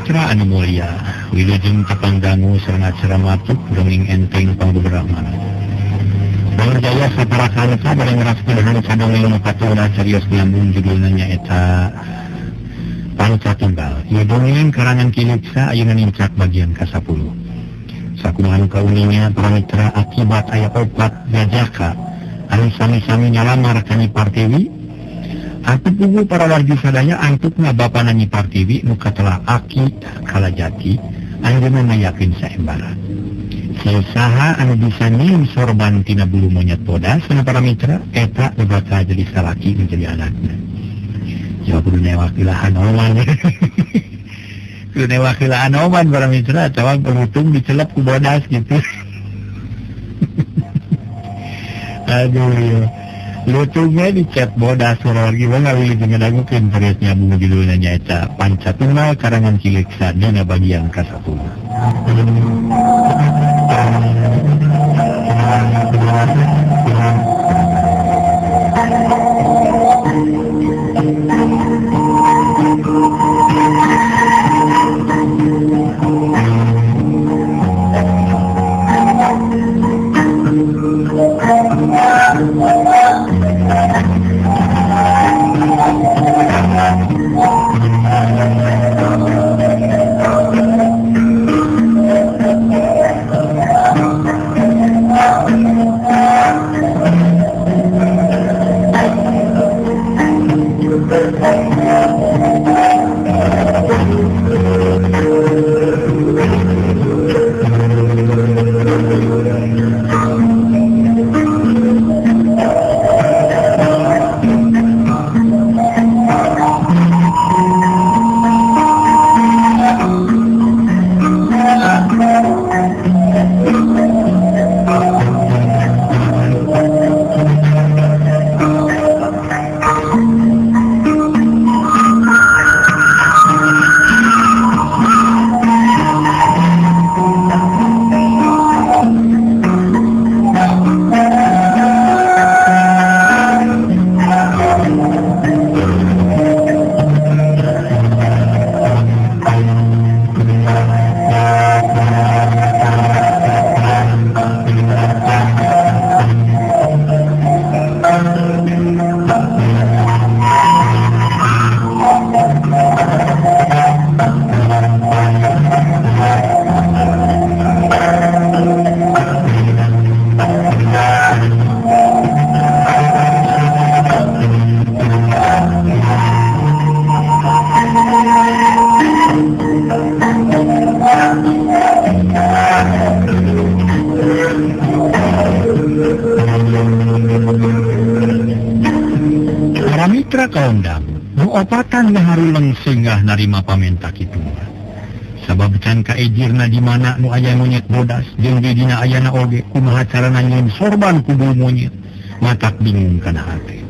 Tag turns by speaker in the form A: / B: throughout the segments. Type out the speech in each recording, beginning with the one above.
A: Mitra anu mulia, wilujeng tepang dangu sareng acara matuk dongeng enteng pangbeberapa. Jaya sapara kanca bari ngraskeun sadongeng nu katunda carios nyambung judulna nyaeta Panca Tunggal. Ieu dongeng karangan Ki Luksa ayeuna nincak bagian ka-10. Sakumaha nu kauninga para mitra akibat aya opat jajaka anu sami-sami nyalamar ka Nyi Partiwi. Antuk pugu para wargi sadaya antukna bapana Nyi Partiwi nu katelah Aki Kalajati anjeunna yakin saembara. Saha anu bisa nyium sorban tina bulu monyet bodas sana para mitra eta nu bakal jadi salaki menjadi anakna. Jawab kudu newakilahan oman. Kudu newakilahan oman para mitra atawa pelutung dicelep ku bodas gitu. Aduh yo. Lutungnya dicet bodas wargi mah ngawilujeng ngadangukeun carios nyambung judulna nyaeta Panca Tunggal karangan Ki Luksa dina bagian ka-10. Singgah narima pamenta kitu. Sabab can kaejirna di mana nu aya monyet bodas jeung di dina ayana oge kumaha carana nyeun sorban ku bulu monyet matak bingung kana hate.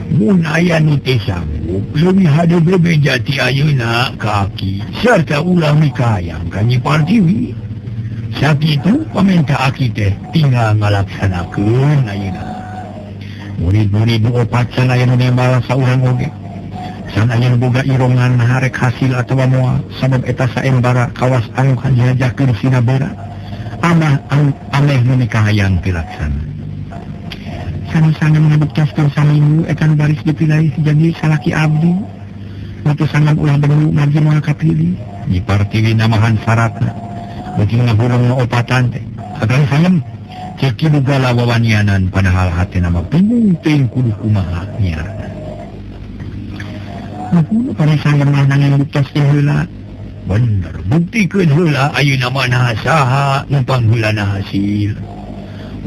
A: Mun aya nu teu sanggup leuwih hade bebeja ti ayeuna ka Aki sarta ulah mikayang ka Nyi Partiwi. Sakitu pamenta Aki teh tinggal ngalaksanakeun ayeuna. Murid-murid nu opat can aya nu nembal saurang oge. San aya nu boga irongan harek hasil atawa moal sabab eta saembara kawas anu hajakeun sina berat amah ameh nu mikahayang pilaksana. Sami-sami ngabuktaskeun saminggu eta nu baris dipilih jadi salaki abdi. Matu sangan ulah benu margi moal kapilih. Nyi Partiwi namahan syaratna. Beuki ngahurung nu opatan teh. Akang sangem ceuk Ki Bugala wawanianan padahal hatena mah bingung teuing kudu kumaha nyiarna. Nuhun pada sangan mah nanging buktaskeun heula. Bener, buktikeun heula ayeuna mah naha saha nu pangheulana hasil.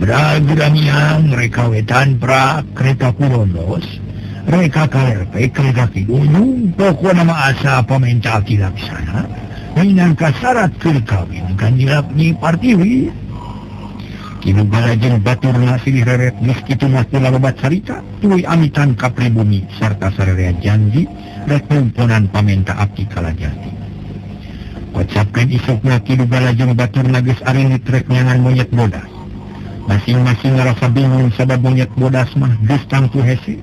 A: Bragramiang reka wetan prak, reka kuronos, reka kalerpek, reka kidul, pokona mah asa pamenta Aki Laksana minangka syarat keur kawin ka Nyi Partiwi. Ki Bugala jeung baturna silih reret geus kitu mah teu loba carita, tuluy amitan ka pribumi sarta sararea janji rek numponan pamenta Aki Kalajati. Kocapkeun isukna Ki Bugala jeung baturna geus arinit rek nyangan monyet bodas. Masing-masing ngarasa bingung sabab monyet bodas mah geus tangtu hese.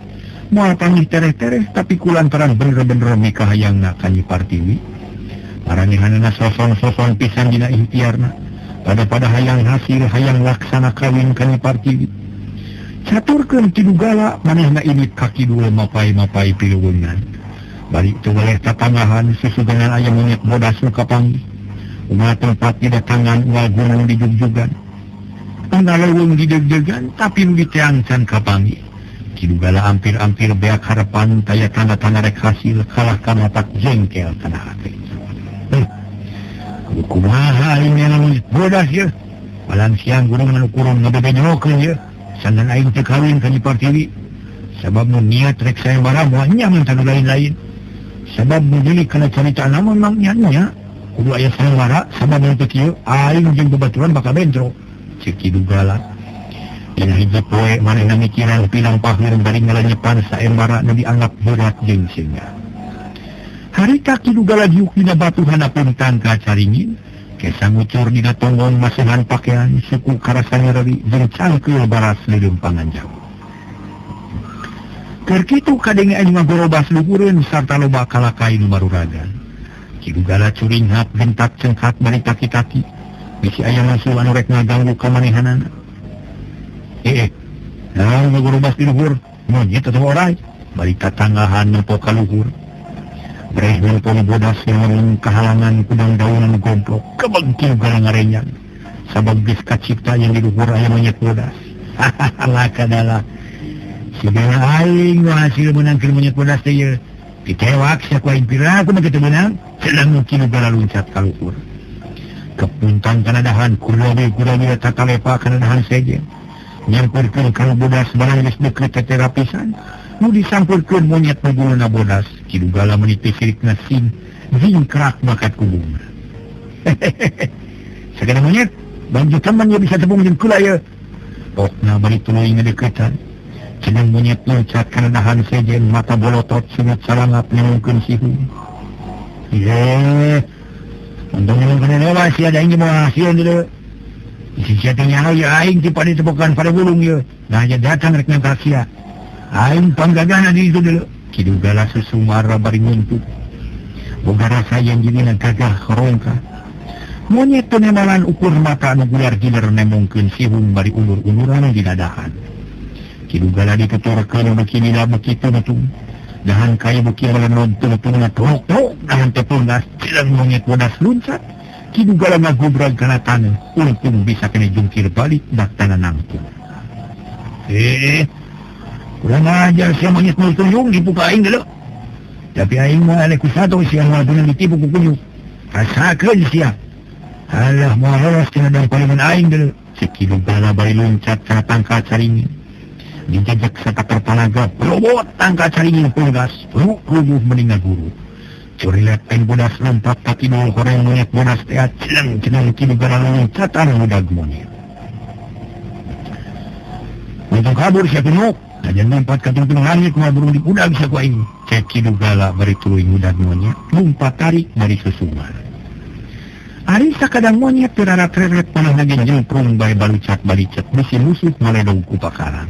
A: Moal panggih tereh-tereh tapi kulantaran bener-bener mikahayangna ka Nyi Partiwi. Paranehanana soson-soson pisan dina ikhtiarna. Pada-pada hayang hasil hayang laksana kawin ka Nyi Partiwi. Caturkeun Ki Dugala manehna ini ka kidul mapai-mapai piluweungan. Bari teu weleh tatanggahan susugenan aya monyet bodas nu kapanggih. Umat tempat didatangan ual gunung dijugjugan. Unggal leuweung didegdegan tapi nu diteang can kapanggih. Ki Dugala ampir-ampir beak harapan taya tanda-tanda rek hasil kalah ka matak jengkel kana hate. Kumaha aing monyet bodas ye? Malam siang gunung anu kurung ngabebenyokeun ye. Sangan aing teu kawin ka Nyi Partiwi. Sabab nu niat rek sayembara moal nyaman tanu lain-lain. Sabab nu deui kana carita nama mang nya kudu aya sayembara sabab nu teu kieu aing jeung babaturan bakal bentrok. Ceuk Ki Dugala. Dina hiji poe manehna mikiran pinang pahir bari ngalenyepan sayembara nu dianggap berat jeung singa. Harita Ki Dugala diuk dina batu hanapun tangka caringin. Kesa ngucur dina tonggong masihan pakaian suku karasa nyereri jeung cangkeul baras leuleumpangan jauh. Keur kitu kadenge anu ngagorobas luhureun sarta loba kalakai nu maruragan. Ki Dugala curinghap gentak cengkat bari taki-taki. Bisi aya musuh anu rek ngaganggu kamanehanana. Naon ngagorobas di luhur? Monyet atawa oray? Bari tatanggahan nempo ka luhur. Breh nempo bodas yang kahalangan kudang daunan gomplok kebang Ki Dugala ngarenyang. Sabab geus kacipta yang di luhur aya monyet bodas. Hahaha kadala. Sigana aing nu hasil meunangkeun monyet bodas teh ieu. Ditewak sia ku aing pira aku mah kitu meunang. Sedang Ki Dugala luncat ka luhur. Kepuntan kana dahan kurawi-kurawi tatalepa kana dahan sejen. Nyamperkeun ka bodas barang geus deukeut teh rapisan. Nu disampurkeun monyet nu buluna bodas. Ki Dugala meniti sirikna sing jingkrak bakat kubungna. Sagala monyet, bangju teman ieu bisa tepung jeung kula ieu. Pokna bari tuluy ngadeuketan. Cenah monyet loncat kana dahan sejen mata bolotot sungut salangap nyangungkeun sihu. Ye. Untung nyangungkeun lewas sia da aing moal hasil deui. Isi sia teh nyaho ieu aing ti padepokan pada bulung ieu. Nah nya datang rek nangkap sia. Aing panggagana di itu dulu. Ki Dugala susumar bari nguntuk. Boga rasa yang dirina gagah rongka. Monyet teu nemalan ukur mata anu gular-giler nemongkeun sihung bari ulur-uluran dina dahan. Ki Dugala dituturkeun beuki lila beuki teutung. Dahan kayu beuki melenod teutung tok-tok dahan teh punggas cilang monyet bodas luncat. Ki Dugala ngagubrag kana taneuh. Untung bisa kene jungkir balik dak tanah nangtung. Kurang ajar sia monyet nu tunjung dibuka aing deuleu. Tapi aing mah eleh ku sato sia moal beunang ditipu ku kunyuk. Rasakeun sia. Alah moal lolos tina dangpaliman aing deuleu. Ceuk Ki Dugala bari loncat kana tangkal caringin. Dijajak satakar palaga, robot tangkal caringin punggas, rubuh mending ngaguru. Curilet aing bodas lompat ka kidul horeng monyet bodas teh celeng cenang Ki Dugala loncatan ngudag monyet. Untung kabur sia kunyuk. Najan lompat ka tungtung langit kumaha burung diudag sia ku aing. Cek Ki Dugala bari tuluy ngudag monyet, lumpat tarik dari susumar. Ari sakadang monyet teu rarareret manehna ge jengprung bae balucat balicet bisi musuh ngaledog ku pakaran.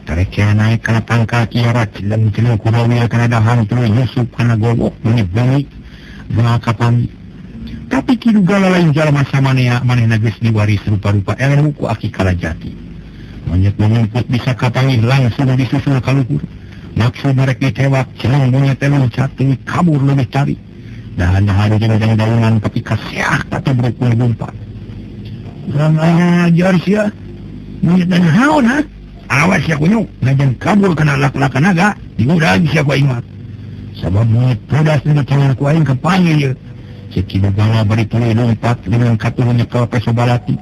A: Tarek naik kana tangkal kiara celeng-celeng kurawil kana dahan tuluy nyusup kana gogok meuni beungi kapan. Tapi Ki Dugala lain jalma samanea manehna geus diwaris rupa-rupa ilmu ku Aki Kalajati. Monyet mengumput bisa kapanggih langsung disusul ka luhur. Maksud mereka ditewak, celeng monyet loncat tuluy kabur leuwih cari. Dahan-dahan jeung daunan tapi kaseah katobruk lompat. Urang ajar sia. Monyet naon ha? Awas sia kunyuk, najan kabur kana lak-lakan naga, diudag sia ku aing mah. Sabab monyet bodas nu dicengan ku aing kapanggih ieu. Ceuk Ki Dugala bari tuluy lompat dengan katuhu nyekel peso balati.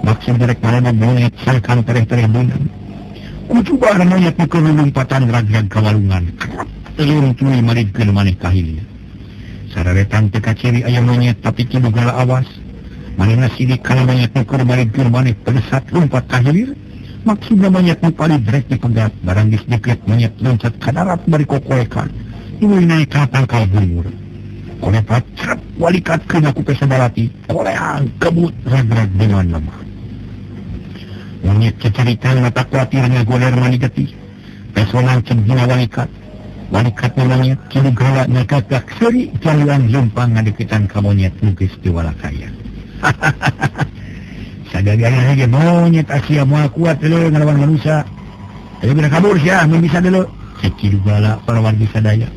A: Maksud rek marana monyet sangkan tereh-tereh beunang. Kucuba monyet nu keur lompatan ragrag ka walungan. Krep telur tuluy maridkeun maneh ka hilir. Sararetan teu kaciri aya monyet tapi Ki Dugala awas. Manehna sidik kana monyet nu keur maridkeun maneh pesat lompat ka hilir. Maksudna monyet nu palid rek dipegat barang geus deukeut monyet loncat ka darat bari kokoekan. Tuluy naik ka tangkal bungur. Kolepat crep walikatkeun ku peso balati. Koleang kebut ragrag dengan lemah. Monyet ceceritan mata kuatirnya goler mani getih. Peso nancep dina walikat. Walikat monyet kini galak ngagagak seri jalan lumpang ngadekitan ka monyet nu geus diwalakaya. Sagagana ge monyet Asia moal kuat deuleu ngalawan manusia. Ayo bina kabur sia mun bisa deuleu. Cek Ki Dugala para wargi sadaya.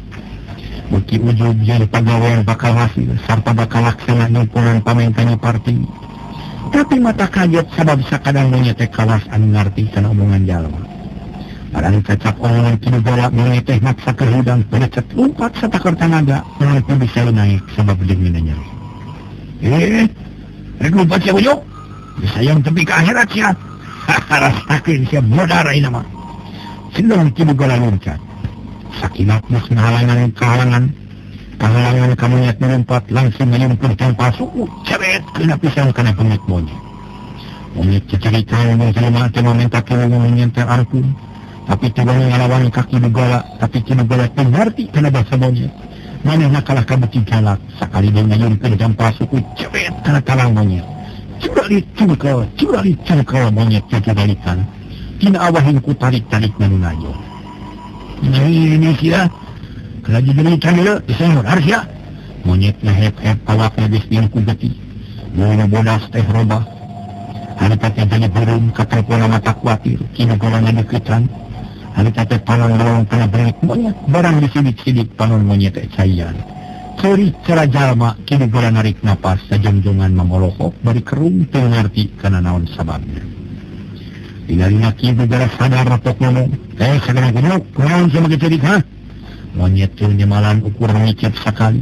A: Beuki ujug jeung pagawean bakal hasil sarta bakal laksana nyumpunan pamentanya Partiwi. Tapi mata kaget sabab sakadang monyet teh kawas anu ngarti kana omongan jalma. Barang cacap omongan Ki Dugala monyet teh maksa keur hudang pelecet lumpat satakeur tanaga monyet teh bisa naik sabab deungina nyeri. Rek lumpat sia ujug. Sayang tepi ka akhirat sia. Rasakeun sia modar ayeuna mah. Sindang Ki Dugala loncat. Sakinat mah ngahalangan kahalangan ka monyet melompat langsung ngayungkeun tanpa suku cebet kena pisang kana penyet monyet. Monyet ceceritan mun jelema teh mamenta tulungan nyentel arpun, tapi teu wani ngalawan ka Ki Dugala, tapi Ki Dugala teu ngarti kana basa monyet. Manehna kalah kabeuki galak sakali deui ngayungkeun tanpa suku cebet kana talang monyet. Curali cungkel monyet ceceritan. Tina awahin ku tarik-tarik nu najo. Ini sia lagi jeritan deuleu disenggor harus ya. Monyet ngehep-hep awakna geus ku getih. Bulu bodas teh robah. Harita teh jadi beureum katempo mata kuatir Ki Dugala ngadeukeutan. Harita teh panon lolong kana berit monyet barang disidik-sidik panon monyet teh caian. Ceuri cara jalma Ki Dugala narik napas sajongjongan mamolohok bari kerung teu ngarti kana naon sababna. Dinalina Ki Dugala sadar rapok ngomong, sagala kunyuk, kunaon sia make cerik ha? Monyet teu nyemalan ukur ngicep sakali.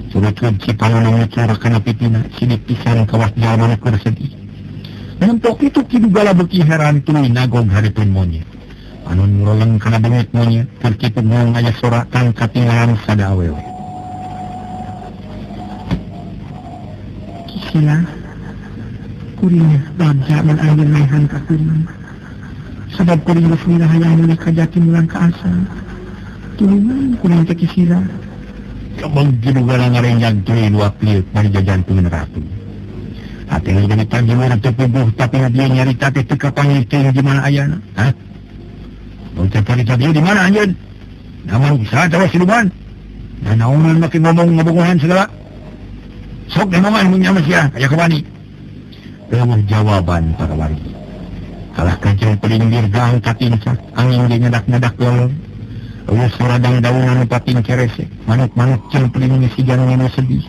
A: Surutkeun si panon ngucur kana pitina, sidik pisan kawas jalma nu keur sedih. Mentok itu Ki Dugala beuki heran tuluy nagog hareupeun monyet. Panon nguroleng kana beungeut monyet, keur kitu ngomong aya sorakan katinggalan sada awewe.
B: Kisila, kuring bagja mun anjeun maehan ka kuring. Sabab kuring geus milih hayang meuli ka jati mulang ka asal. Tulungan kuring teh Kisila.
A: Kembang Ki Dugala ngarenjang tuluy luak liuk bari jajantungan ratu. Hate geus tagimana teu puguh tapi dia nyarita teh teu kapanggih teh di mana ayana. Hah? Bocah carita dia di mana anjeun? Namun usaha tawa siluman. Da naonan make ngomong ngabogohan segala. Sok ngomongan mun nyaman sia aya kawani. Eueuh jawaban para wargi. Kalah kancing pelinggir gang katincak, angin ge nyadak-nyadak lolong. Eueuh soradang daunan nu pating cerese, manuk-manuk jeung peling siga nu sedih.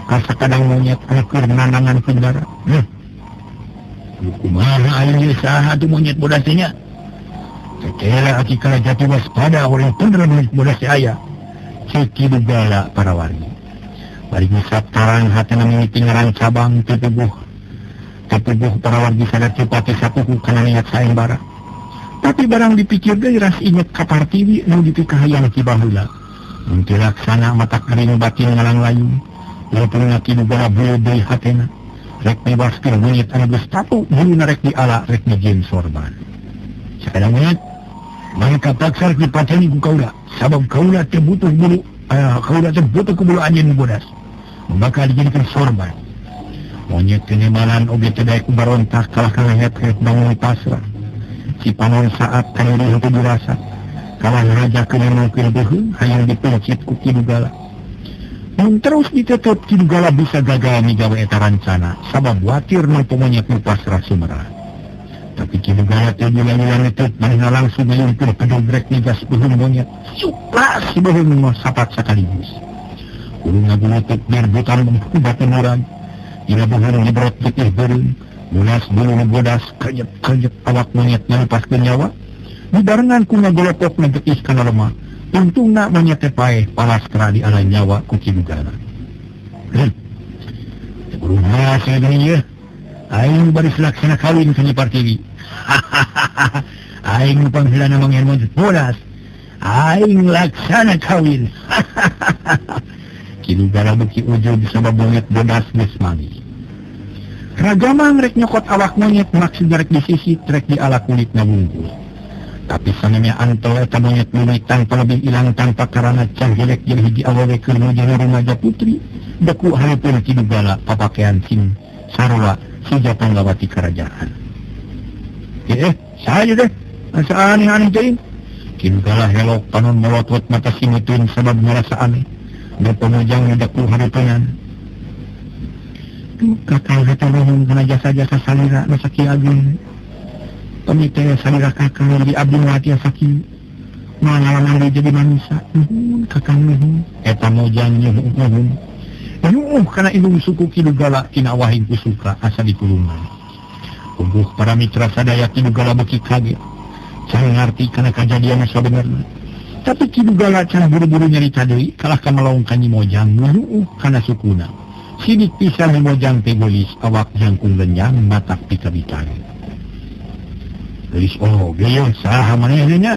A: Kasakadang monyet anu keur nandangan pindara. Kumaha aing ieu saha tuh monyet bodas teh nya? Tetela aki kala jati waspada urang bener monyet bodas teh aya. Ceuk Ki Dugala para wargi. Bari ngusap tarang hatena mimiti ngaran cabang teu puguh. Tepuguh para wargi sadar cepati sapuku kana niat saembara. Tapi barang dipikir deui ras inget ka Partiwi nu dipikahayang ti baheula. Mun teu laksana mata kering batin ngalanglayung. Walaupun Ki Dugala beuleut deui hatena. Rek mebaskeun monyet anu geus tatu buluna rek diala rek nyieun sorban. Sakadang monyet mangka paksa rek dipateni ku kaula sabab kaula teu butuh bulu, kaula teu butuh ku bulu anjeun bodas. Bakal dijadikeun sorban. Monyet kenyamanan oge teu daek barontak kalah kana hep-hep bangun pasrah. Si panon saat kana henteu dirasa. Kalah raja kana mungkin beuheung hayang dipencit ku Ki Dugala. Mun terus ditetep Ki Dugala bisa gagal migawe eta rancana sabab watir nu monyet nu pasrah sumerah. Tapi Ki Dugala teu dilanjutan teu manehna langsung ngayungkeun pedog rek migas beuheung monyet. Suplas beuheung mah sapat sakaligus. Kudu ngagulutuk berbutan bengku batu murag. Ila beuheung nyebrot getih beureum, mulas bulu bodas kerjep-kerjep awak monyet ngalepaskeun nyawa. Dibarengan ku ngagolopok getih kana lemah. Untungna monyet teh paeh palastra diala nyawa ku Ki Dugala. Kumaha sia geuning ieu? Aing baris laksana kawin ka Nyi Partiwi. Aing pangheulana manghen monyet bodas. Aing laksana kawin. Ki Dugala beuki ujug sabab monyet bodas geus manggih. Ragamang rek nyokot awak monyet maksud rek disisit rek diala kulitna wungkul. Tapi sanemnya antol eta monyet leuwih tanpa lebih ilang tanpa karana can helek jeung hiji awewe keur nuju rumaja putri deku hareupeun Ki Dugala papakean sing sarua siga panggawati kerajaan. Saha ieu teh? Asa aneh-aneh teuing. Kidugala helok panon melotot mata simutun sabab ngarasa aneh. Da pamojang ngedaku hareupeunana.
B: Duh kakang hate nuhun kana jasa-jasa salira nu sakieu ageung. Pami teh salira kakang di abdi mah tiasa kieu. Moal ngalaman deui jadi manusia. Nuhun kakang nuhun.
A: Eta mojang nyuhun. Nyuh kana indung suku Kidugala tina wahing ku suka asa dikulungan. Puguh para mitra sadaya Kidugala beuki kaget. Can ngarti kana kajadian sabenerna. Tapi Kidugala can buru-buru nyarita deui kalah ka melong ka Nyi Mojang nyuh kana sukuna. Sidik pisan Nyi Mojang teh geulis awak jangkung lenyang matak pikabitan. Geulis oh geuyeun saha manehna nya?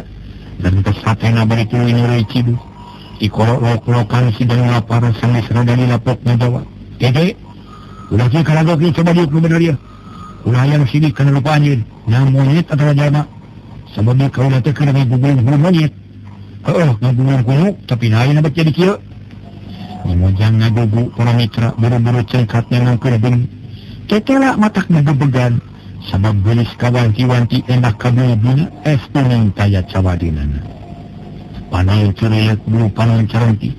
A: Dan kesatena bari tuluy nyeureui ciduh. Ikolok-lokan sidang lapar sanggeus rada dilapok ngajawab. Dede, ulah kieu karagok ieu coba diuk nu bener ieu. Ulah hayang sidik kana lupa anjeun. Nya monyet atawa jalma. Sababna kaula teh keur ngagugung hulu monyet. Heueuh ngagugung hulu tapi naha ayeuna bet jadi kieu. Nyi Mojang ngagugu para mitra buru-buru cengkatnya ngangkeun beung. Tetela matak ngagebegan. Sabab geulis kawanti-wanti enak kabulbuna es kuning taya cawadinana. Panal cureyek bulu panon carenti.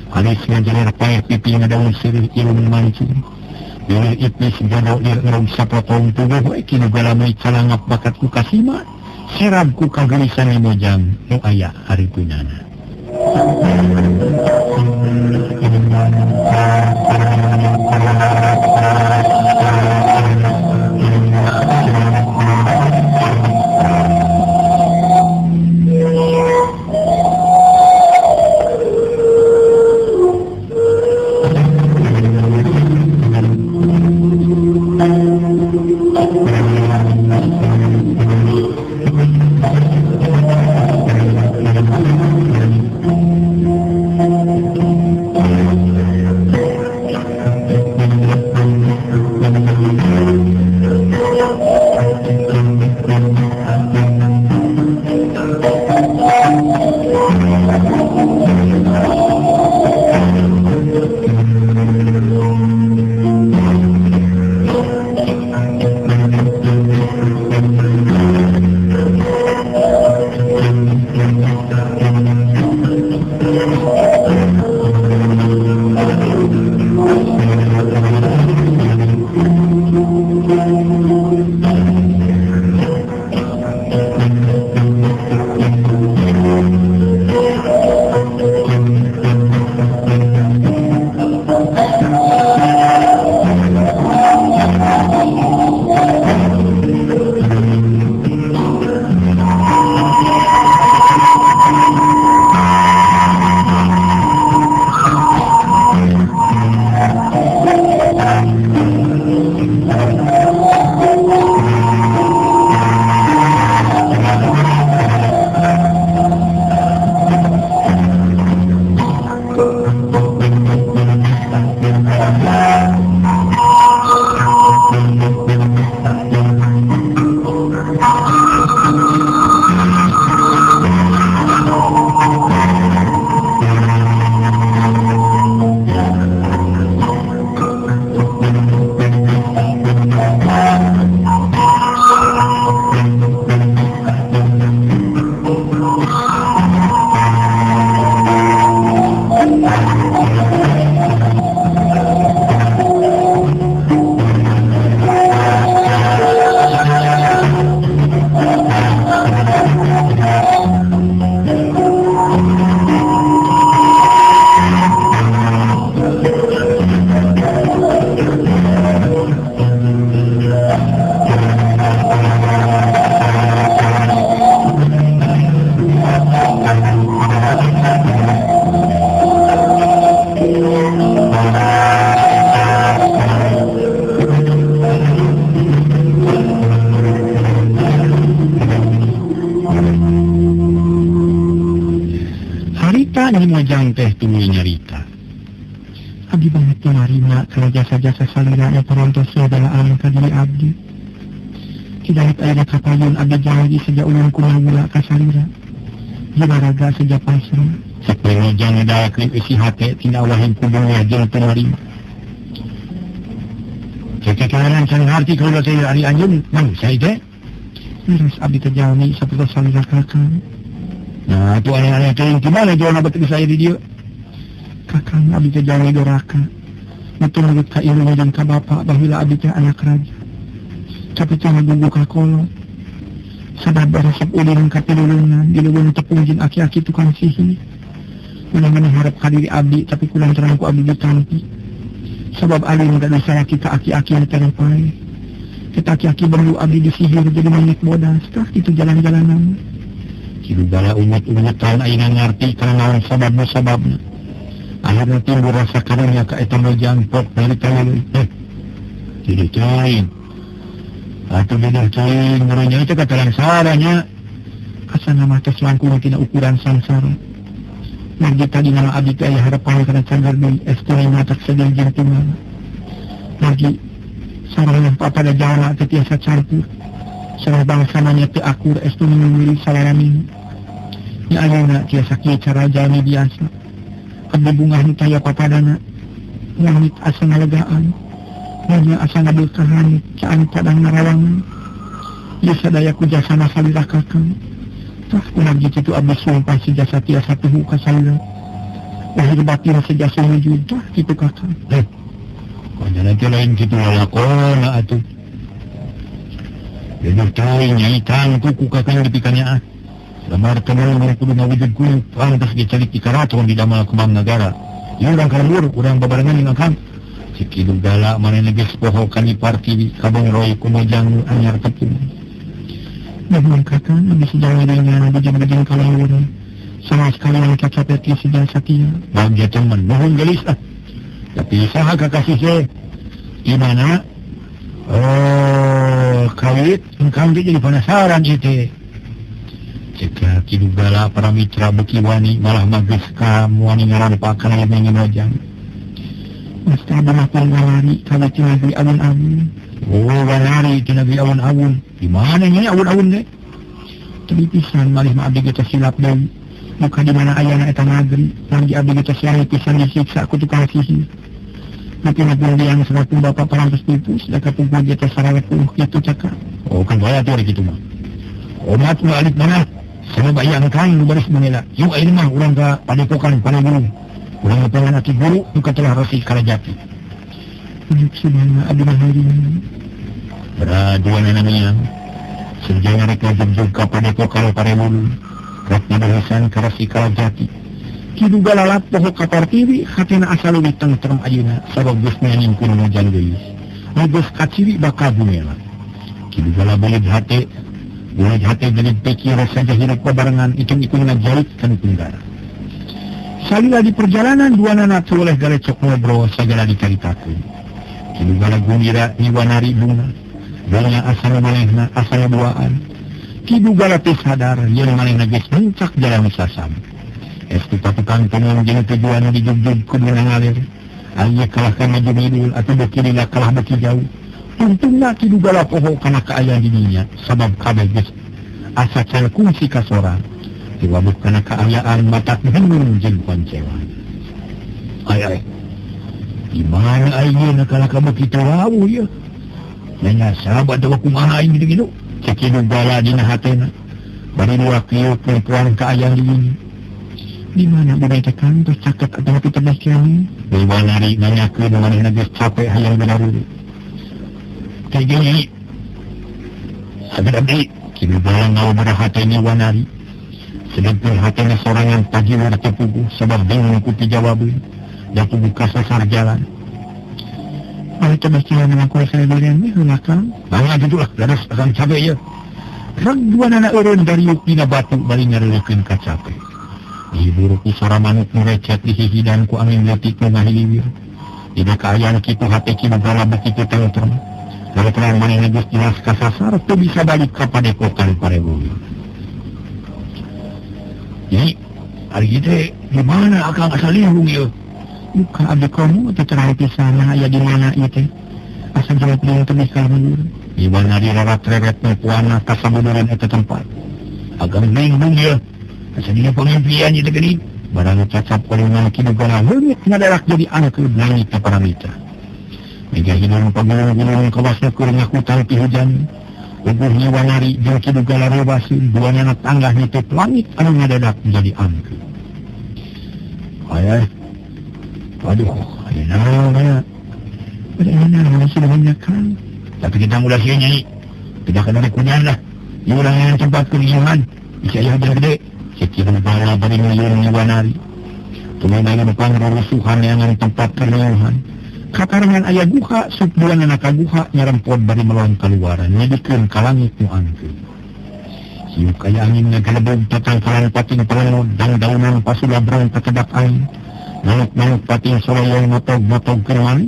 A: Halis ngajaler paeh pipi ngadaun sirih ilung mancung. Bilih iblis jodoh ieu ngerog sapotong tubuh we Kidugala meuli calangap bakat ku kasima. Serab ku kageulisan Nyi Mojang nu aya hareupeunana. Nyi Mojang teh tuluy nyarita.
B: Abdi banget marina kana jasa-jasa salira nya parantos dalaan ka diri abdi. Hidayat aya kapayun abdi janji seja ulun kumawula ka salira. Jibaraga seja pasrah.
A: Cek Nyi Mojang ngedalakeun eusi hate tina wahing kubungnya jeung teu narima. Cek kalanan can ngarti kaula teh ari anjeun manusia teh.
B: Terus abdi teh jalmi sapertos salira kakang.
A: Nah atuh aneh-aneh teuing di mana jualna batur saya di dieu?
B: Kakang abdi teh jalmi doraka. Nutur nurut ka ilmu jeung ka bapa baheula abdi teh anak raja. Tapi teh ngagugu ka kolot. Sabab resep ulin ka pilulungan di leuweung tepung jeung aki-aki tukang sihir. Menang harap ka diri abdi tapi kurang terang ku abdi ditampi. Sabab alin gaduh salaki ka aki-aki nu terang pae. Kita aki-aki perlu abdi disihir jadi monyet bodas tah kitu jalan-jalanan.
A: Kitu bala umat-umatan ayeuna ngarti kana naon sabab-sababna. Akhirna timbul rasa karunya ka eta mojang pok dari taleuleuy. Jadi teuing. Atuh beda teuing ngarannya teh katalan saranya.
B: Asana mah tos langkung tina ukuran sangsara. Margi tadi nama abdi teh aya harapan kana cagar deui estuna matak sedeng jeung tumal. Margi sareng papada jalma teh tiasa campur. Sareng bangsa nya teu akur estuna milik salarami. Nya ayeuna tiasa kieu cara jalmi biasa. Abdi bungah nu taya papadana. Langit asa ngalegaan. Nya asa ngabeulkahan caan cadang ngarawangan. Ieu sadaya ku jasana salira kakang. Tah kumargi kitu abdi sumpah sejasa tiasa tuhu ka salira. Lahir batin sejasa wujud tah kitu kakang.
A: Konyana teh lain kitu lalakona atuh. Deuk teuing nyai tangtu ku kakang dipikannya ah. Lamar temen mun kudu ngawujud kuyu pantas ge calik di karaton di damel kembang nagara. Ieu urang ka lembur, urang babarengan jeung akang. Cik Ki Dugala manehna geus poho ka Nyi Partiwi kabongroy ku mojang nu anyar tepung.
B: Nuhun kakang abdi sejauh ini bejeng-bejeng kalawur. Sama sekali yang cacapet ti sejauh satia.
A: Bagja temen nuhun gelis ah. Tapi saha kakasih teh? Di mana? Oh, kawit engkang teh jadi penasaran ieu teh. Cek Ki Dugala para mitra beuki wani malah mageus ka muani ngarampak kana aya mojang.
B: Mesti abah mah ngalari kawit ti negeri awun-awun.
A: Oh, ngalari ti negeri awun-awun. Di mana nya awun-awun teh?
B: Tapi pisan malih mah abdi geus silap deui. Muka di mana ayana eta negeri, lagi abdi geus siang pisan disiksa ku tukang sihir. Tapi nabi yang seratus bapak parantos pupus, da kapungkur ge teh sarawepuh kitu cakap.
A: Oh, kan bae atuh ari kitu mah. Omat nu alit mana? Sabab aya angkang nu baris mangela. Yuk ayeuna mah urang ka padepokan Paneguru. Urang ngapengan aki guru nu katelah Resi Kalajati.
B: Unjuk sudana abdi mah harian.
A: Beraduan namanya. Sejaya rek ngajugjug ka padepokan Parebulu. Rek ngaberesan ka Resi Kalajati. Ki Dugala lalap poho ka Partiwi hatena asa leuwih tentrem ayeuna sabab geus nyingkun mojang geulis. Nu geus kaciri bakal gumela. Ki Dugala beuleuh hate. Beuleuh hate jadi pikir saja hirup babarengan itung-itung ngajauh kana tenggara. Salila di perjalanan dua nana oleh galecok ngobrol segala dicaritakeun. Ki Dugala gumira nyiwanari bunga. Bunga asal manehna asal duaan. Ki Dugala teh sadar yen manehna geus muncak jalan sasam. Estu patukang tenun jeung tujuan dijugjug kudu ngalir. Aya kalah ka maju midul atuh beuki lila kalah beuki jauh. Untungna Ki Dugala poho kana kaayaan di dinya sabab kabeh geus asa can kungsi ka sorang. Diwabuh kana kaayaan matak henung jeung koncewan. Ay ay. Di mana ayeuna kalah ka beuki teu wawuh ieu? Nanya sahabat atawa kumaha aing kitu-kitu? Cek Ki Dugala dina hatena. Bari dua kieu perempuan kaayaan di dinya.
B: Di mana budaya teh kang tos caket atawa pitebeh kieu?
A: Dewa nari nanyakeun manehna geus capek hayang benar. Teh gini. Saged abdi Ki Dugala ngawabara hatena wanari. Sedengkeun hatena sorangan pagiwar teu puguh sabab bingung ku pijawabeun. Da puguh kasasar jalan.
B: Bari tebeh kieu mah ku saya durian we heula kang.
A: Bangga kitu lah, dados akang capek ieu. Reg dua nana eureun dariuk dina batu bari ngareurekeun ka capek. Dihibur ku sora manuk nu recet dihihidan ku angin leutik nu ngahiliwir. Dina kaayaan kitu hate Ki Dugala beuki teu tentrem. Gara-gara manehna geus jelas kasasar teu bisa balik ka padepokan Parebulu. Nyi, ari ieu teh di mana akang asal lihung ieu?
B: Buka abdi komo teh terang pisan aya di mana ieu teh. Asa jauh deui teh ka lembur.
A: Di mana direret-reret nu puana kasabudureun eta tempat. Ageng bingung ieu. Asa dina pangimpian ieu teh geuning. Barang cacap kolongan Ki Dugala leungit ngadarak jadi angkeun langit ka para mitra. Mega hidung pagulung-gulung kawasna keur ngakutan ti hujan. Puguh Nyiwanari jeung Ki Dugala rewaseun duanana tanggah nitip langit anu ngadadak jadi angke. Aya. Aduh, aya naon aya.
B: Bade naon sih Kang?
A: Tapi kita ulah sieun Nyai. Tidak kena hujan lah. Ieu urang yang tempat keriuhan. Bisa aya hujan gede. Cek Ki Dugala bari ngalieur Nyiwanari. Tuluy depan rusuhan yang tempat keriuhan. Kakarengan aya guha, sup duanana ka guha nyarempot bari melon kaluaran nyedikeun ka langit nu angke. Siuk aya angin ngagelebog tatangkalan pating palelod dan daunan pasulabrang katedak angin. Manuk-manuk pating soloyong motog-motog keur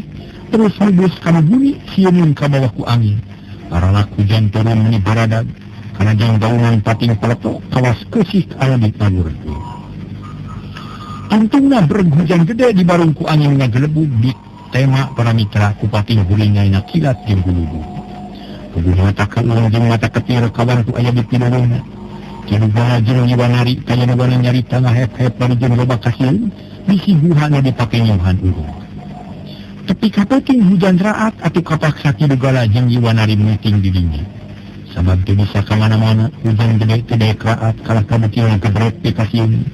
A: terus halus kana bumi sieuneun ka bawah ku angin. Paralak hujan turun meni baradag kana jang daunan pating paletok kawas keusik anu ditaburkeun. Tungtungna bereg hujan gede di barung ku angin ngagelebug di tema para mitra ku pating hulingaina kilat jeung gulubug. Puguh mata kaulung jeung mata ketir kawantu aya di pinuhunna. Ki Dugala jeung Nyiwanari kaya nu nyarita ngahep-hep bari jeung loba kasieun bisi guha nu dipake nyuhan urang. Tepi ka peuting hujan raat atuh kapaksa Ki Dugala jeung Nyiwanari muting di dinya. Sabab teu bisa ka mana-mana hujan gede teu daek raat kalah kabuktian gebrek teh kasieun.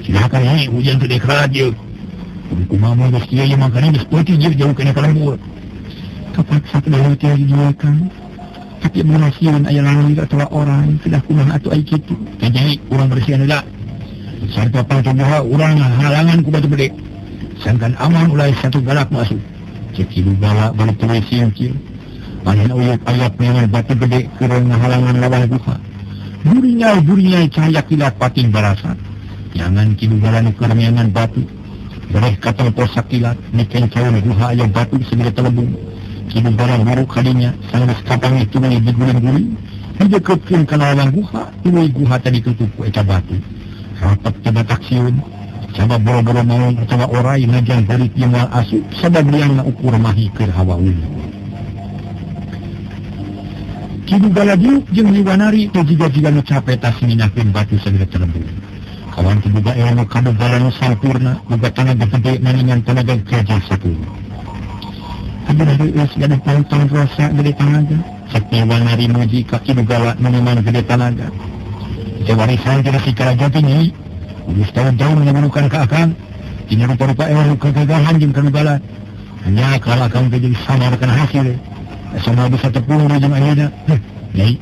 A: Silakan Nyai hujan teu daek raat ieu. Kumaha mah geus kieu ieu mangkana geus peuting ieu jauh kana ka lembur.
B: Kapaksa teu daek teh di dieu Kang. Tapi mun sieun aya langit atawa orang kedah kumaha atuh ai kitu.
A: Teh Nyai urang bersihan heula. Sarta pangtubuha urang halangan ku batu gede. Sangkan aman ulah satu galak masuk. Cek Ki Dugala balik tuluy singkir. Manehna uyuk ayap neangan batu gede keur ngahalangan lawan guha. Buringai-buringai cahaya kilat pating barasat. Nyangan Ki Dugala nu keur neangan batu. Bereh katempo sakilat niken caun guha aya batu segede telebung. Ki Dugala nguruk kadinya sanggeus kapanggih tuluy diguling-guling. Dideukeukeun ka lawang guha, tuluy guha tadi ditutup ku eta batu. Rapat teu batak sieun. Sabab boro-boro maung atawa orai najan beurit jeung moal asup sabab liangna ukur mahi keur hawa unggul. Ki Dugala diuk jeung Nyiwanari teh jiga-jiga nu cape tas minakeun batu sagede telebung. Kawan teu boga ilmu kadugala nu sampurna, boga tanaga gede naningan tanaga gajah sakuno.
B: Abdi reueus gaduh pangtong rasa gede tanaga.
A: Cek Nyiwanari muji ka Ki Dugala nu memang gede tanaga. Teh warisan tina si Karajati Nyai. Geus taun-taun ngaburukan ka akang. Tina rupa-rupa ilmu kegagahan jeung kanugalan. Hanya kalah akang teh jadi samar kana hasil. Asa moal bisa tepung jeung ayeuna. Nyai,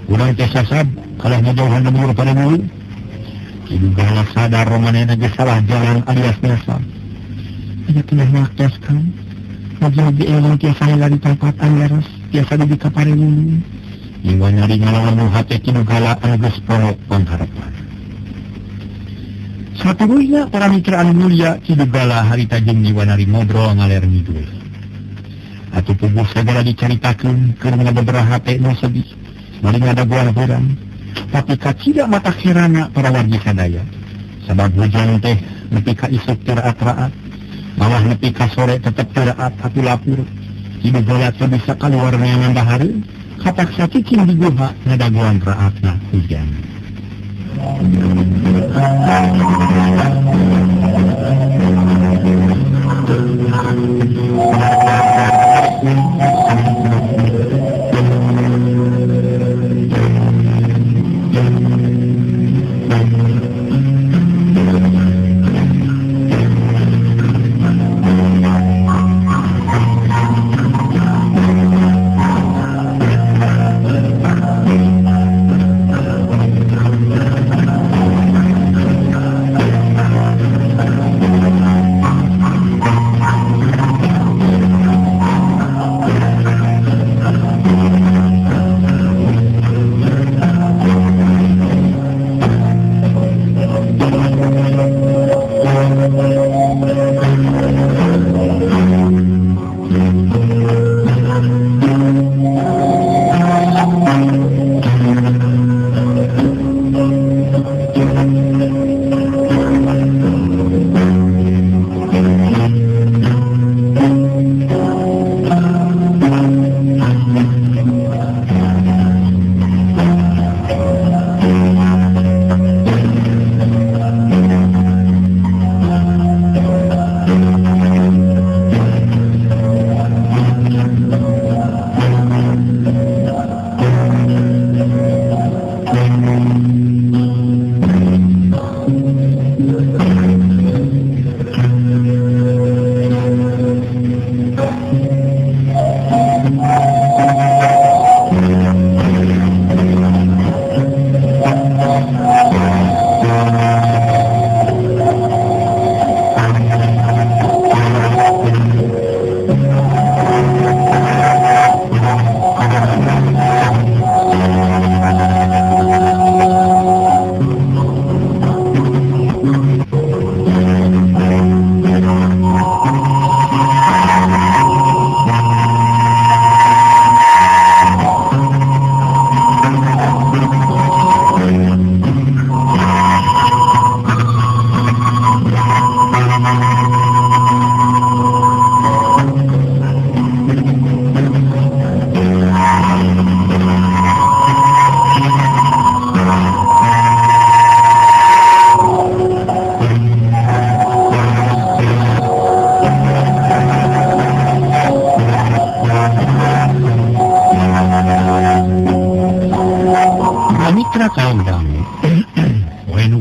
A: urang teh sasab kalah ngajauhan lembur pada bulu. Ki Dugala sadar manehna geus salah jalan alias nyasab.
B: Aya teh waktos Kang. Mugi di ilmu tiasa heula di tempat anu leres, tiasa dugi ka parewulung.
A: Nyiwanari ngalawan nu hate Ki Dugala anu geus poho pangharapan. Satuluyna para mitra anu mulia Ki Dugala harita jeung Nyiwanari ngobrol ngaler ngidul. Atuh puguh sagala dicaritakeun keur ngababaraha hate nu sedih, bari ngadagoan heurang. Tapi kacida mata herana para wargi sadaya. Sabab hujan teh nepi ka isuk teu raat-raat, malah nepi ka sore tetep teu raat atuh lapur. Ki Dugala teu bisa kaluar neangan dahareun, kapaksa cicing di guha ngadagoan raatna hujan.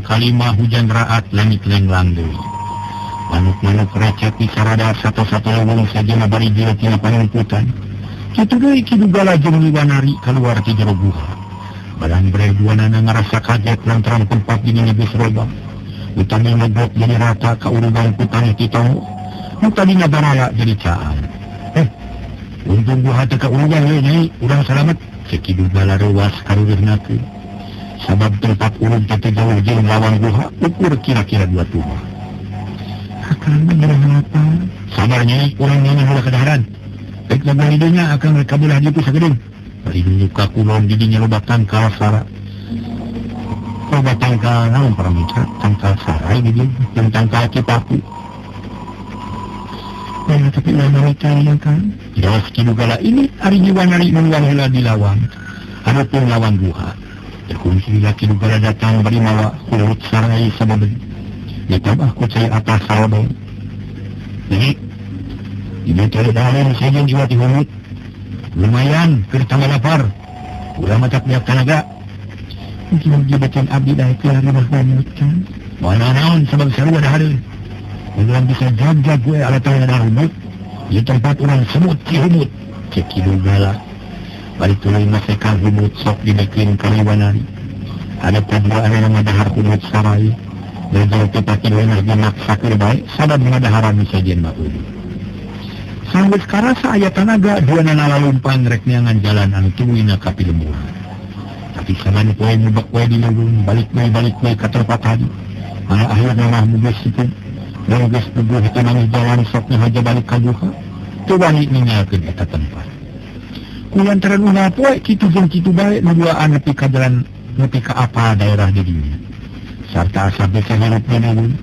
A: Kalima hujan raat langit lenglang deui. Manuk-manuk recet di sarada satu-satu leuweung sajana bari jieut tina panumputan. Kitu deui Ki Dugala jeung Nyi Wanari kaluar ti jero guha. Badan breh duanana ngarasa kaget lantaran tempat dininya geus robah. Utami ngegrok jadi rata ka urugan ku taneuh ti tonggoh. Nu tadina baraya jadi caang. Untung guha teu kaurugan we Nyai, urang salamet. Ceuk Ki Dugala reuas karureuhnakeun. Sabab tempat urut teh jauh jeung lawang guha ukur kira-kira 2 tuba.
B: Akang bener apa?
A: Sabar Nyai, urang nyanyi heula kadaharan. Rek jaga hidunya akang rek kabelah dieu sagedeung. Bari nunjuk ka kulon di dinya loba tangkal sara. Loba tangkal naon para mitra? Tangkal sarai di dieu, jeung tangkal cipaku.
B: Nah, tapi ulah mereka ya kan?
A: Jelas Ki Dugala ini ari Nyi Wanari nungguan heula di lawang. Hareupeun lawang guha. Terkunci laki Dugala datang bari mawa kulut sarai sababe. Ditambah ku cai atas salodong. Jadi, ieu teh dahareun sejen jiwa ti humut. Lumayan keur tambah lapar. Urang mah tak tenaga.
B: Mugi-mugi bacaan abdi daek rumah humut kan.
A: Moal naon sabab sarua dahareun. Urang bisa jag-jag we alatan dahar humut. Ieu tempat urang semut ti humut. Cek Ki Dugala. Bari tuluy masekan humut sok dibikin ka Nyi Wanari. Ada padua anu ngadahar humut sarai. Belajar tepati wenah dimaksa keur bae sabab ngadaharan sejen mah eueuh. Sanggeus karasa aya tanaga duanana lalumpan rek neangan jalan anu tuluyna ka pilemburan. Tapi saban poe mubek we di leuweung balik we ka tempat tadi. Malah akhirna mah geus kitu. Dan geus puguh teh maneh jalan sok ngahaja balik ka guha. Teu wani ninggalkeun eta tempat. Kulantaran ulah poe kitu jeung kitu bae nu duaan nepi ka jalan nepi ka apa daerah di dinya. Sarta asa bese hirup di leuweung.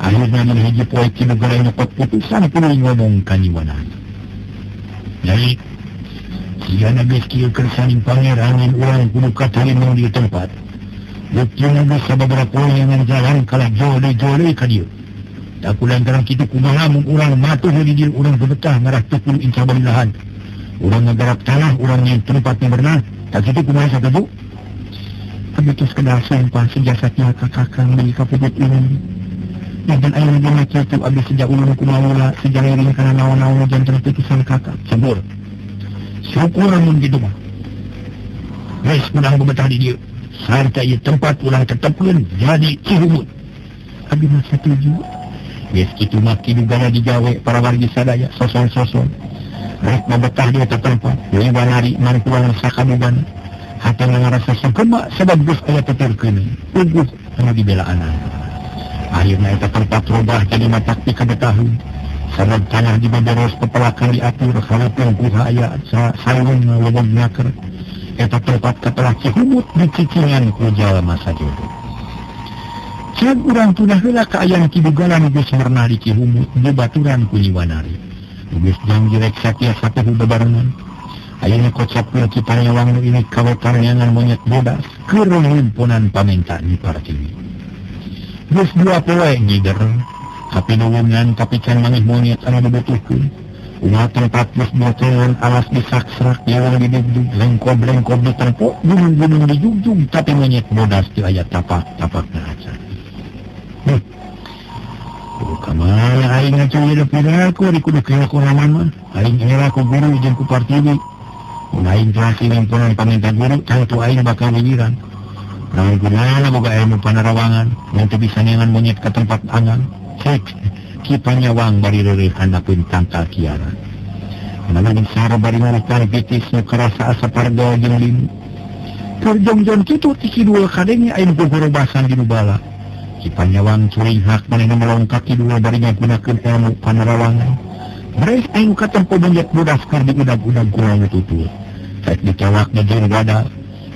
A: Akhirna mun hiji poe Ki Dugala nyokot putusan kudu ngomong ka Nyi Wanari. Nyai, sigana geus kieu keur saling pangeran urang kudu katalin di tempat. Buktina geus sababaraha poe ngan jalan kalah jole-jole ka dieu. Da kulantaran kitu kumaha mun urang matuh di dieu urang betah ngarah tukul inca balilahan. Urang ngagarap tanah, urang nyen tempatnya berenang. Tak kitu kumaha satuju?
B: Abdi tos kedal sumpah sejasatnya ka kakang di kapuput ini. Jangan ayeuna dina kitu abdi sejak ulun kumaula sejak ngiring kana naon-naon janten putusan kakak.
A: Syukur. Syukur mun kitu mah. Geus urang betah di dieu. Sarta ieu tempat urang tetepkeun jadi Cihumut.
B: Abdi mah satuju.
A: Geus kitu mah Ki Dugala digawe para wargi sadaya sosol-sosol. Rek mabetah dia tempat, Nyi Wanari mantuan sakabugan. Hatena ngarasa sengkema sabab geus aya teterkeun. Puguh anu dibelaanana. Akhirna eta tempat robah jadi matak pikabetaheun. Sabab tanah di babaros pepelakan diatur hareupeun guha aya saung leuweung naker. Eta tempat katelah Cihumut dicicingan ku jalma sajodo. Cag urang tunah heula kaayaan Ki Dugala nu geus merenah di Cihumut dibaturan ku Nyi Wanari. Geus janji rek satia satuhu bebarengan. Ayeuna kocapkeun Ki Panyawang nu ini kawetan neangan monyet bodas keur himpunan pamenta Nyi Partiwi. Geus 2 poe ngider kapinuwungan tapi can mangih monyet anu dibutuhkeun. Ulah tempat geus boteun alas disaksrak leuweung didugdug lengkob-lengkob ditempo gunung-gunung dijugjug tapi monyet bodas teu aya tapak-tapakna acan. Kamana aing ngacuy hidup aku di kudu kira ku raman mah. Aing era ku guru jeung ku Partiwi. Mun aing telah himpunan paminta guru tangtu aing bakal nyiran. Namun gunana boga ilmu panarawangan mun teu bisa neangan monyet ka tempat angang. Cek Ki Panyawang bari reureuh handapeun tangkal kiara. Namun sara bari ngarukan pitis nu karasa asa parga jeung limu. Keur jongjon kitu ti kidul kadenge aya nu gogorobasan di nu bala. Ki Panyawang curinghak manehna melongkak kidul bari ngagunakeun ilmu panarawangan. Beres aing katempo monyet bodas keur diudag-udag ku nu tutul. Saat dicawakna jeung gada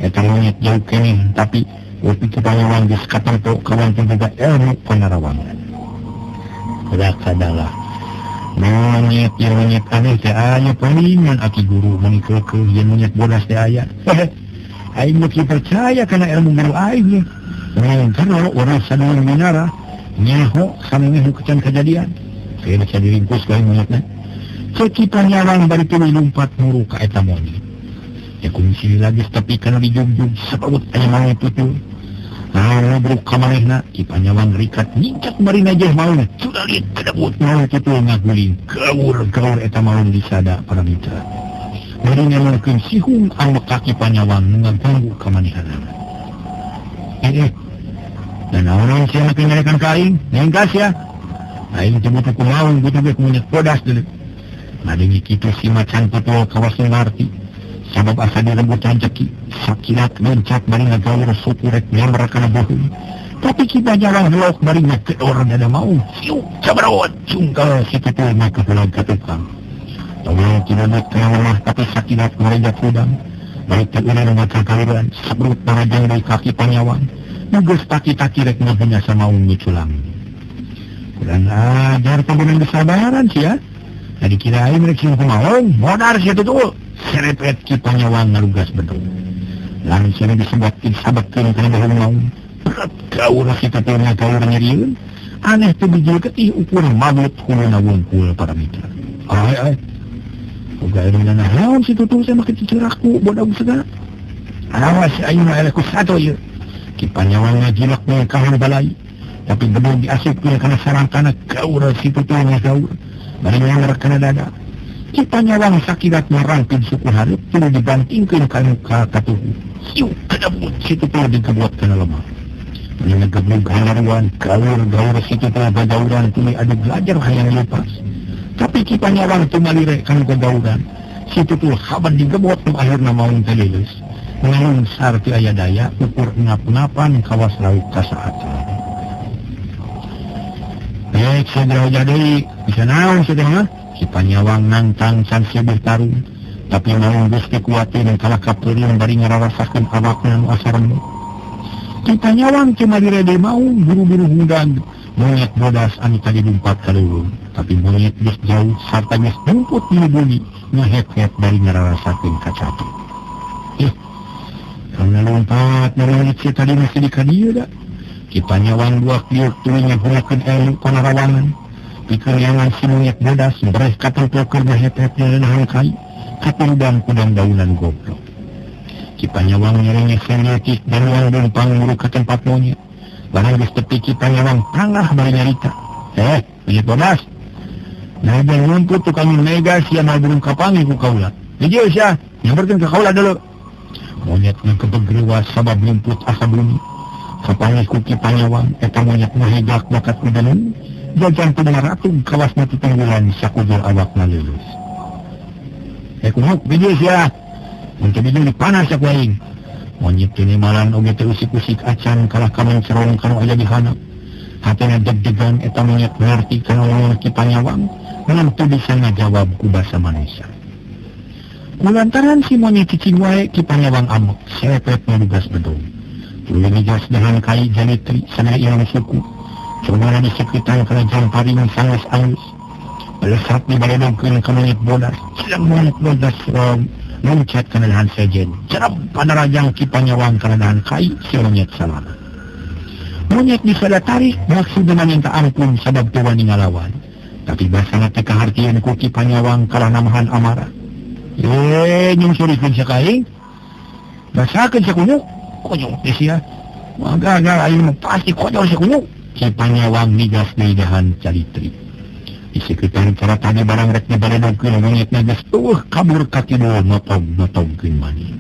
A: eta monyet jauh keneh tapi Ki Panyawang geus katempo kawanten boga ilmu panarawangan. Rakadalah monyet yang monyet aneh teh aya palingan aki guru meuni keukeuh jeung monyet bodas teh aya. Aing mah percaya kana ilmu guru aing. Ngan jero urang sadaya minara nyaho samemeh kecan kejadian. Kaya bisa diringkus ka monyetna. Cek Ki Panyawang bari tuluy lumpat muru ka eta monyet. Ya kunci lagi tapi kana dijugjug sabaut aya monyet tutul. Nah, ka manehna Ki Panyawang rikat ningkat bari najeh maung cudalit kedebut maung tutul ngaguling gaur-gaur eta maung disada para mitra. Bari ngalungkeun sihung anu ka Ki Panyawang nu ngaganggu ka manehanana. Dan naon sia make nyarekan ka aing? Nengkas ya. Aing teh butuh ku maung butuh ge ku monyet bodas deuleu. Ngadengi kitu si macan tutul kawas ngarti. Sabab asa direbut rejeki sakilat loncat bari ngagaur suku rek nyamber kana bohong. Tapi Ki Panyawang helok bari ngakeor dada maung. Siuk cabarot cungkal si tutul mah kahulag ka tukang. Tawel kilomet kana lemah tapi sakilat ngarejak hudang. Bari teu eureun ngakakaliran sabrut marajang deui ka Ki Panyawang. Nu geus taki-taki rek ngahenya samaung nu culang. Kurang ajar pembenan kesabaran sia. Tadi kira aing rek siung kumaung, modar sia tutul. Serepet Ki Panyawang ngalugas bedog. Langsung disebutkeun sabetkeun kana bohong maung. Berat gaur si tutul ngagaur nyerieun. Aneh teu bijil ketih ukur mabut huluna wungkul para mitra. Ai ai. Boga ilmu naon si tutul teh make ciciraku bodag segala. Awas aing mah eleh ku sato ieu. Ki Panyawang ngajilak kahan balai. Tapi bedog diasupkeun kana sarangkana gaur si tutul ngagaur. Bari nyamber kana dada. Ki Panyawang sakilat marangkeun suku hareup tuluy dibantingkeun ka muka katuhu. Siuk kedebut si tutul digebot kana lemah. Bari ngegeblug halaruan gaur-gaur si tutul bagauran tuluy adu belajar hayang lepas. Tapi Ki Panyawang teu malire kana gagauran. Si tutul haban digebot nu akhirna maung teh leuleus. Ngalungsar ti aya daya ukur ngap-ngapan kawas lauk kasaat. Baik segera deui bisa naon sia teh mah? Ki Panyawang nantang can sibih tarung, tapi maung geus teu kuateun kalah kapeureun bari ngararasakeun awakna nu asa remuk. Ki Panyawang teu malire deui maung buru-buru hudang monyet bodas anu tadi lumpat ka leuweung, tapi monyet geus jauh sarta geus nyumput di bumi ngahep-hep bari ngararasakeun kacatu. Karena lompat monyet si tadi masih di kadieu da. Ki Panyawang dua kieu tuluy ngagunakeun ilmu panarawangan. Pikeun neangan si monyet bodas bereh katempelkeun ngahep-hep nahan kai katuludang kudang daunan goblok. Ki Panyawang nyerengeh seletik dan uang leumpang muru ka tempat monyet. Barang geus tepi Ki Panyawang tangah bari nyarita. Monyet bodas. Nah, dan ngumpul tukang mega sia mah burung kapangi ku kaula. Hiji sia, nyamperkeun ka kaula deuleu. Monyet ngakebeg reuas sabab ngumput asa bumi. Kapangi ku Ki Panyawang eta monyet ngahegak bakat ku danun. Jajan kudu ratug kawasna tutunggulan sakujur awakna leuleus. Kumaha bijil sia? Mun teu bijil dipanas ku aing. Monyet teh malan oge teu usik-usik acan kalah ka mencerong kana aya di handap. Hatena deg-degan eta monyet ngarti kana omongan Ki Panyawang, ngan teu bisa ngajawab ku basa manusia. Kulantaran si monyet cicing wae Ki Panyawang amuk, serepet ngalugas bedog. Tuluy ngejas dahan kai jalitri sana ilang suku. Cumana di sekitar kerajaan paring sangas alus. Melesat di baledogkeun ka monyet bodas. Silang monyet bodas loncat kana dahan sejen. Cerep panarajang Ki Panyawang kana dahan kai si monyet salama. Monyet disada tarik maksudna minta ampun sabab teu wani ngalawan. Tapi basana teh kahartieun ku Ki Panyawang kalah namahan amarah. Nyungsurikeun sia ka aing. Basakeun sia kunyuk. Konyol teh sia. Wah gagal aing mah pasti konyol sia kunyuk. Ki Panyawang migas deui dahan calitri. Di sekitar cara tadi barang rek nyabaredogkeun monyetna geus eueuh kabur ka kidul notog-notogkeun mani.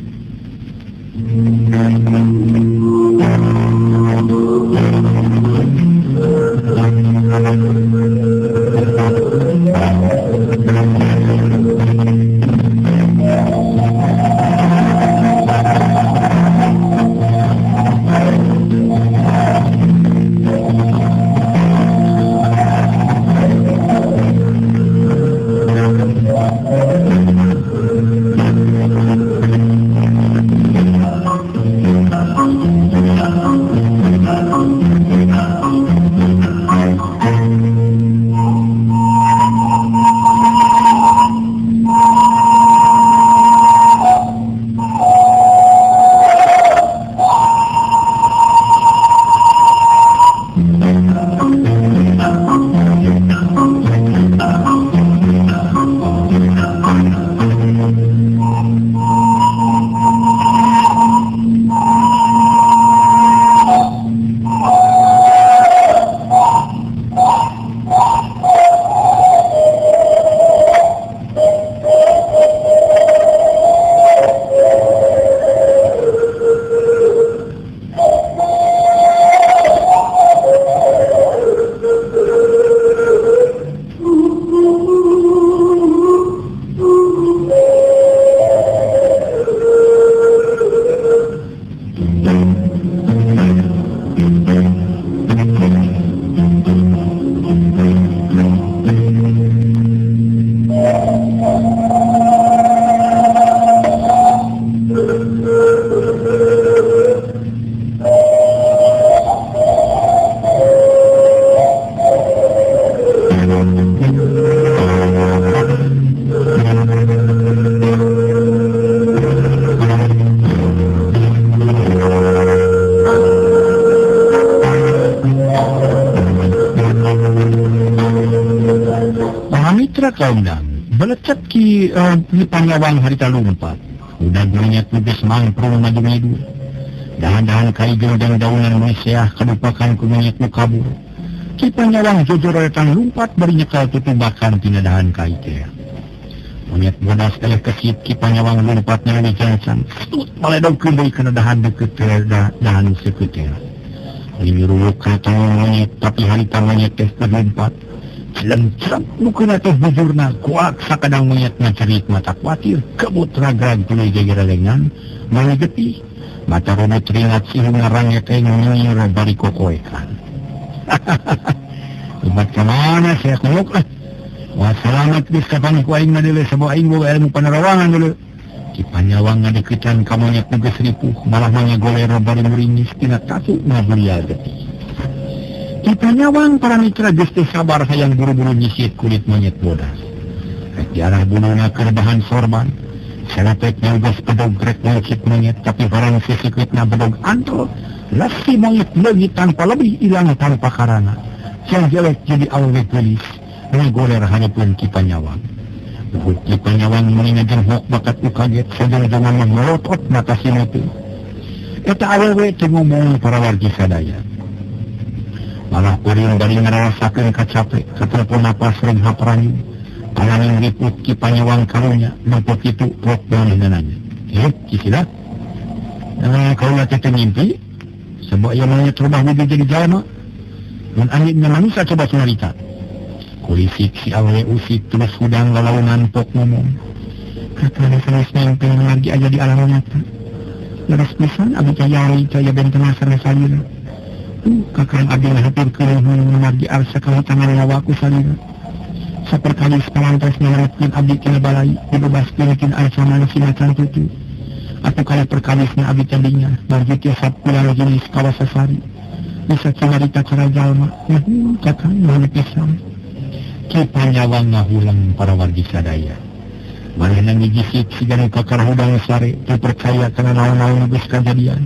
A: Para mitra kaundang belecet ki Panyawang harita lumpat. Udah monyet geus mangprung maju ngidul. Dahan-dahan kai jeung daunan meseah kadupakan ku monyet nu kabur. Ki Panyawang jojororetan lumpat bari nyekel tutubakan tina dahan kai teh. Monyet bodas eleh kesit Ki Panyawang lumpat nyali cancang. Tut maledogkeun deui kana dahan deukeut teh dahan seukeut teh. Nyuruh ka monyet tapi harita monyet teh keur lumpat. Lencrek mukena teh bujurna kuak sakadang monyet ngacerik mata kuatir kebut ragrag tuluy gegerelengan meuli getih mata robot ringat sihung ngarangnya teh nyir bari kokoekan. Umat kamana saya kuluk lah. Wah selamat geus kapan ku aing mah deuleu sabab aing boga ilmu panarawangan deuleu. Ki Panyawang ngadeukeutan ka monyet nu geus ripuh malah manya golero bari muringis tina tatu ngaburial getih. Ki Panyawang para mitra geus teu sabar hayang buru-buru nyisit kulit monyet bodas. Rek diarah buluna keur bahan sorban. Salepekna geus bedog rek ngeucit monyet tapi barang sisikeutna bedog antol. Lesi monyet leungit tanpa lebih ilang tanpa karana. Siang jelek jadi awewe geulis ngagoler haneupeun Ki Panyawang. Uhuk Ki Panyawang meuni ngajengkok bakat ku kaget sajeng-jengan mah melotot mata sineuteuh. Eta awewe teu ngomong para wargi sadaya. Malah kuring bari ngarasakeun kacape, katelepon napas ring haparanyu. Pananing riput Ki Panyawang karunya, nempo kitu rok manehna nanya. Ki Sila, kaula teh teu ngimpi, sebab ieu monyet rumah wujud jadi jalma. Mun anjeunna manusia coba sunarita. Kulisik si awewe usik terus hudang lalaunan pok ngomong.
B: Kakana sanes mimpi margi aja di alam nyata. Leres pisan abdi cayari caya benten sareng salira. Kakang abdi ngahaturkeun margi arsa kahutangan nyawa ku salira. Saperkali saparantos nyalametkeun abdi tina balai dibebaskeun tina ancaman si macan tutu. Atuh kana perkalisna abdi tadinya margi tiasa pulang jenis kawasa sari. Bisa cinarita cara jalma. Nuhun kakang nuhun pisan.
A: Ki Panyawang ngahulang para wargi sadaya. Manehna ngigisik siga nu kakar hudang sare teu percaya kana naon-naon geus kajadian.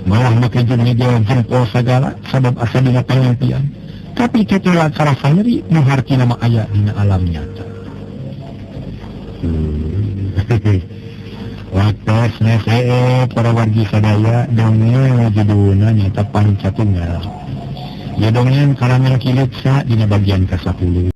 A: Malah make jeung ngejel jempol sagala sabab asa dina pangimpian. Tapi tetela karasa nyeri nu hartina mah aya dina alam nyata. Waktos nese para wargi sadaya dongeng judulna nyaeta Pancatunggal. Ya dongeng karangan Ki Leksa dina bagian ka-10.